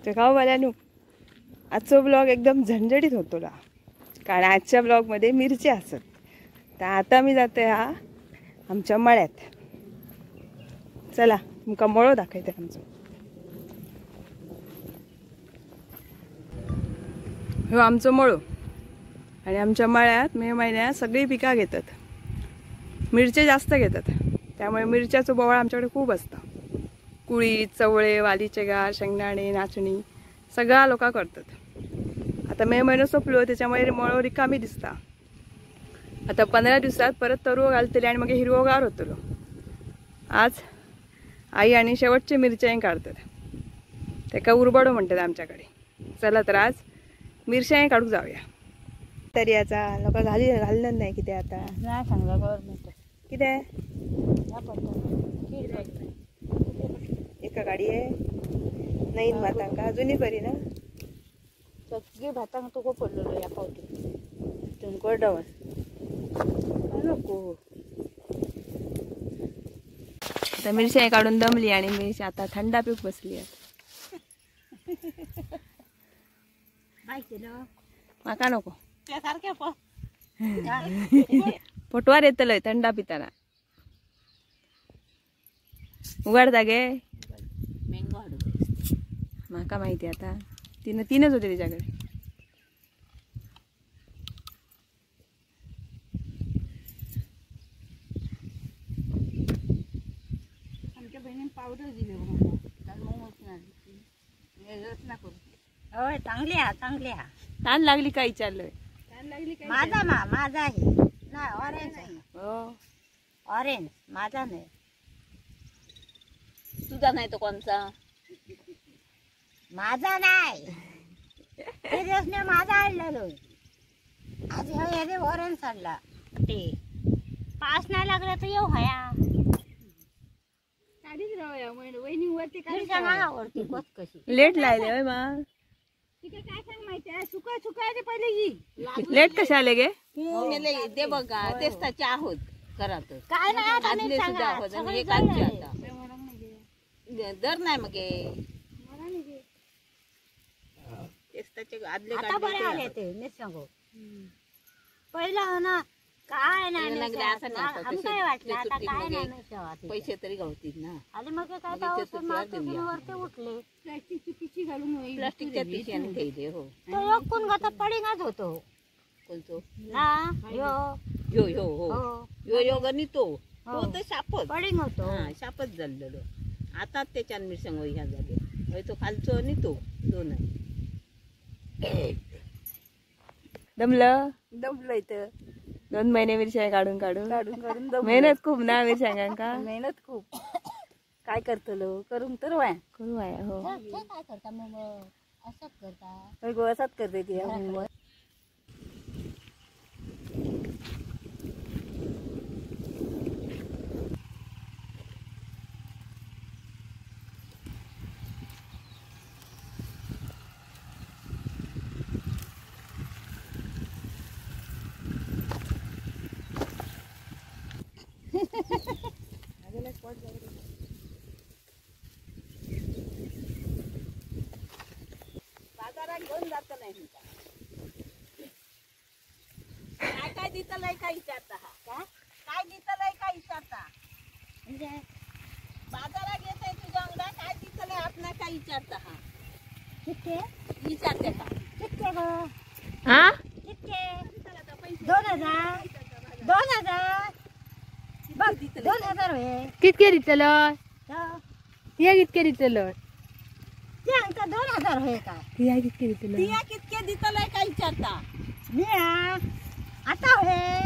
तर गाववाल्यानो, आजचो ब्लॉग एकदम झणझणीत होतोला, कारण आजच्या ब्लॉगमध्ये मिरची असत. तर आता मी जाते हा आमच्या मळ्यात. चला तुमका मळो दाखयते आमचो. हो आमचो मळो, आणि आमच्या मळ्यात मे महिन्यात सगळी पिका घेतात, मिरच्या जास्त घेतात, त्यामुळे मिरच्याचो बोवाळ आमच्याकडे खूप असतं. कुळी, चवळे, वालीचे गार, शेंगदाणे, नाचणी सगळा लोक करतात. आता मे महिनो सोपलो, त्याच्यामुळे मळो रिकामी दिसता. आता 15 दिवसात परत तरवो घालतले आणि मग हिरवोगार होतलो. आज आई आणि शेवटचे मिरच्यां काढतात, तेका उरबाडो म्हणतात आमच्याकडे. चला तर आज मिरच्यां काढू जाऊया. तरी याचा लोक घाली घालणार नाही किती आता नाही सांगला गव्हर्नमेंट किती एका गाडी आहे नाही भातांका जुनी बरी ना सगळी भातांक तुको पडलेलो या पावटी तुमको डवस नको. आता मिरच्या काढून दमली आणि मिरची आता थंडा पीक बसली. माका नको, फोटवार येतलोय थंडा पिताना. उगाडता गे माका माहिती आता तीनच होते तिच्याकडे. आमच्या बहिणीने पावडर दिली होय, चांगली हा चांगली हा. ताण लागली काय विचारलोय? माझा माझा आहे नाही, ऑरेंज आहे. ऑरेंज माझा नाही, तुझा नाही तो कोणचा? माझा नाही, ते दिवसने माझा आणलेलो. आज हे ऑरेंज आणला. ते पास नाही लागला तर येऊ हया लेट लागले होय मा. काय सांग माहिती सुका सुकायचे पहिले ही लेट कशा आले गे? ते बघा तेच त्याचे आहोत करात काय नाही आदले सुद्धा आहोत आणि एक आजचे आता दर नाही मग तेच त्याचे आदले आता बरे आले ते. मी सांगू पहिला ना काय नाही काय वाटलं आता काय नाही, पैसे तरी गावतील ना. आणि मग काय पाऊस वरती उठले प्लास्टिकची घालून प्लास्टिकच्या पिशव्याने ठेवले. हो तो एक कोण गाता पडिंगाच होतो. कोणतो ना यो यो यो हो यो यो गणी तो तो तर शापच पडिंग होतो. हा शापच झालेलो. आता त्याच्यान मिरसांग ह्या झाले होय, तो खालचो आणि तो दोन आहे. दमलं दमलं इथं 2 महिने मिरच्या काढून काढून काढून काढून मेहनत खूप ना मिरच्या. मेहनत खूप, काय करतलो करून तर वाया करू वाया. हो काय करता मग असंच करता असाच करते ती. बाजारात घेऊन जात नाही. काय काय दितलंय काय विचारता? हा काय दितलंय काय विचारता? म्हणजे बाजारात येत तुझ्या अंगडा काय दितलंय आपला काय विचारता? हा किती विचारते का किती ग? हा किती? 2000 2000 बघ 2000 होय. कितके दितलो तिया? कितके दितलो ते आमचा 2000 होय का? तिया कितके दितलो? तिया कितके दितलंय काय विचारता? मी आता होय.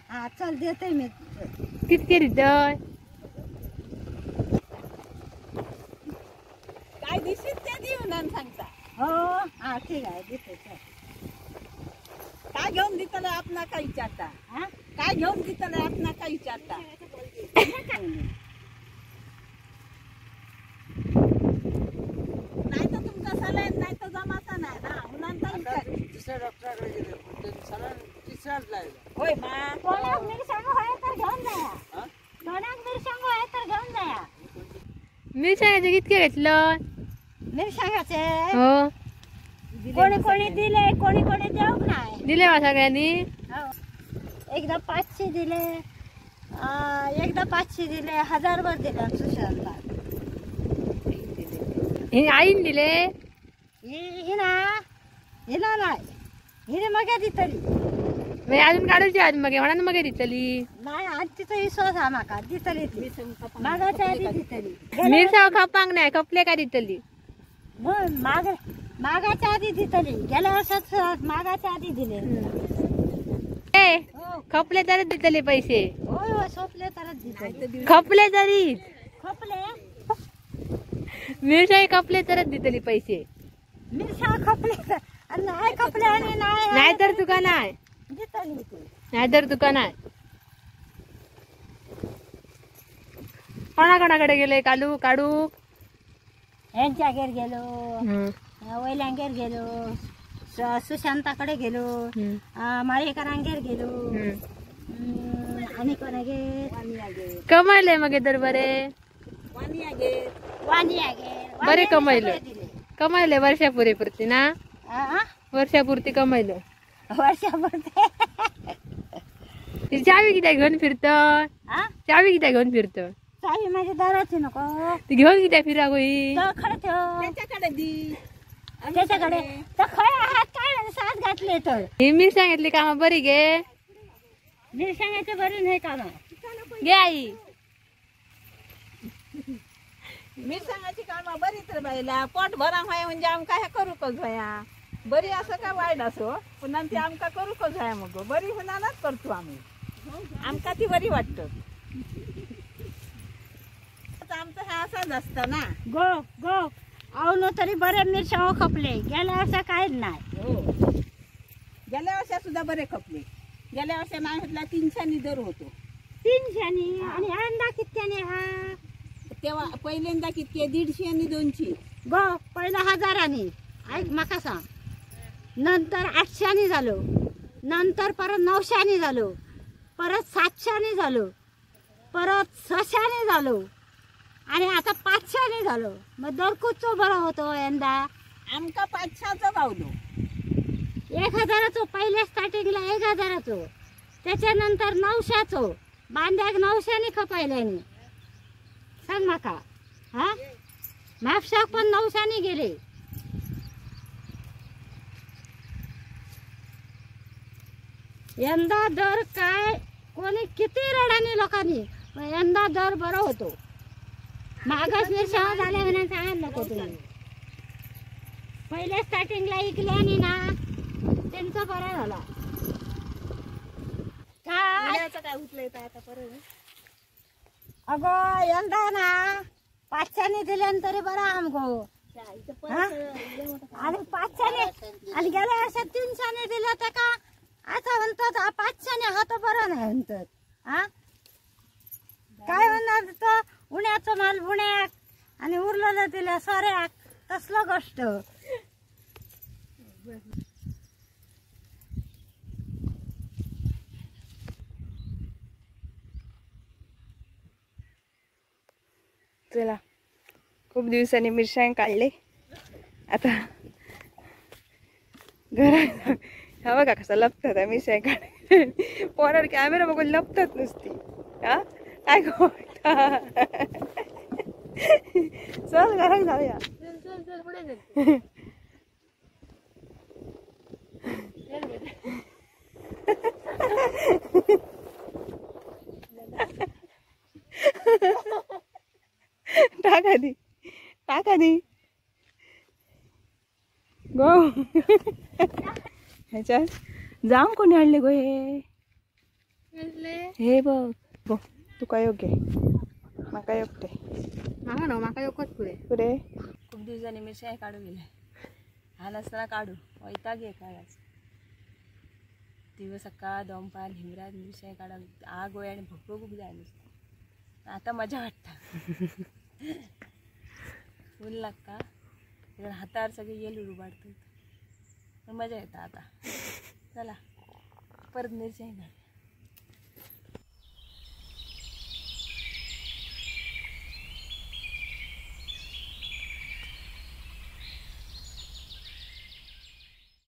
हा चल देते मी. कितके दितय? काय दिशीत ते देऊन आणि सांगता. हो हा ठीक आहे देते. चल काय घेऊन दितलंय आपला काय विचारता? हा काय घेऊन दितलंय आपला काय विचारता? नाही तर तुमचा सलाईन नाही तर जमाचा नाही ना मुलांचा विचार. दुसऱ्या डॉक्टराकडे गेले सलाईन तिसराच लागला. होय मा कोणाक मिरसांगो आहे तर घेऊन जाया. कोणाक मिरसांगो आहे तर घेऊन जाया. मिरसांगाचे कितके घेतलं? मिरसांगाचे हो कोणी कोणी दिले, कोणी कोणी देऊक नाही. दिले वा सगळ्यांनी? एकदा 500 दिले, एकदा 500 दिले, 1000 दिले सुशांतला. हे आईन दिले? हिना हिना नाही, हिने मग दितली. अजून काढूची आज मग म्हणून मग दितली नाही. आज तिचा विश्वास हा माका दितली ती, मागाच्या आधी दितली. मिरसाव खपांग नाही, खपले का दितली? माग मागाच्या आधी दितली. गेल्या वर्षात मागाच्या आधी दिले. खपले तरच दितले पैसे. होय होय, सोपले तरच दितले. खपले तरी खपले मिरसाई खपले तरच दितली पैसे. मिरसाव खपले नाही, खपले आणि नाही नाहीतर तुका नाही नाहीतर तुका नाही. कोणाकोणाकडे गेले कालू काढू? यांच्यागेर गेलो, वैल्यांगेर गेलो, सुशांताकडे गेलो, माळेकरांगेर गेलो, आणि कोणागेर कमायले मग तर बरे बरे कमायले. कमायले वर्षापुरे पुरती ना? वर्षापुरती कमायलं. वर्षापुरती. ती चावी कित्याक घेऊन फिरत? चावी कित्याक घेऊन फिरत? चावी माझ्या दाराची नको. ती घेऊन कित्याक फिरा गोई? त्याच्याकडे दी, त्याच्याकडे तर खय हात काय साथ घातले तर. ही मिरसांगेतली कामा बरी गे. मिरसांगाचे बरी नाही कामा गे आई. मिरसांगाची कामा बरी तर बायला पोट भरा व्हाय म्हणजे आमका हे करूकच व्हाया. बरी असं का वाईट असो पुन्हा ती आमका करूकच व्हाया. मग बरी होणारच करतो आम्ही, आमका ती बरी वाटत. आमचं हे असंच असतं ना. गो गो आवनो तरी बरे मिरसाव खपले. गेल्या वर्षा काहीच नाही. हो, गेल्या वर्षा सुद्धा बरे खपले. गेल्या वर्षा नाही म्हटला 300 दर होतो. 300 आणि यंदा कितक्याने? हा तेव्हा पहिल्यांदा कितके 150 आणि 200. गो पहिला 1000 ऐक माका सांग, नंतर 800 झालो, नंतर परत 900 झालो, परत 700 झालो, परत 600 झालो, आणि आता 500 झालो. मग दर कुठचो बरा होतो यंदा? आमका 500 गावलो. 1000 पहिल्या स्टार्टिंगला 1000, त्याच्यानंतर 900, बांद्याक 900 खपायल्यानी. सांग माका हा, म्हापशाक पण 900 गेले. यंदा दर काय कोणी किती रडानी लोकांनी, यंदा दर बरं होतो. मागास मिरसाव झाल्या म्हणून सांगा नको तुम्ही. पहिल्या स्टार्टिंगला इकल्यानी ना त्यांचं बरं झाला. काय काय उठलंय आता परत? अगो यंदा ना 500 दिल्यान तरी बरं आमगो. आणि 500 आणि गेल्या वर्षात 300 दिलं तर का आता म्हणतात 500 हा तर बरं नाही म्हणतात. हा काय म्हणणार तो? उन्याचं माल बुण्याक आणि उरलेलं दिलं सोऱ्याक, तसलं गोष्ट. चला, खूप दिवसांनी मिरसांग काढले. आता घरात हा बघा कसा लपतात मिरसांग काढ. पोरावर कॅमेरा बघून लपतात नुसती. हा काय चल घरात जाऊया. टाक आधी, टाक आधी गो. ह्याच्यात जाम कोणी आणले गो हे? हे बघ गो, तुका योग्य माका योग्य माका ना माका योग्यच पुरे पुरे. खूप दिवसांनी मिरच्या काढू गेले. हा नसताना काढू वैताग आहे काढायचं. दिवस सकाळ दमपार हिमरात मिरच्या काढा आग होय आणि भोक जाय नुसतं. आता मजा वाटतं. ऊन लागता हातावर सगळे येल उडबाडतात, मजा येतं आता. चला परत मिरच्या येणार.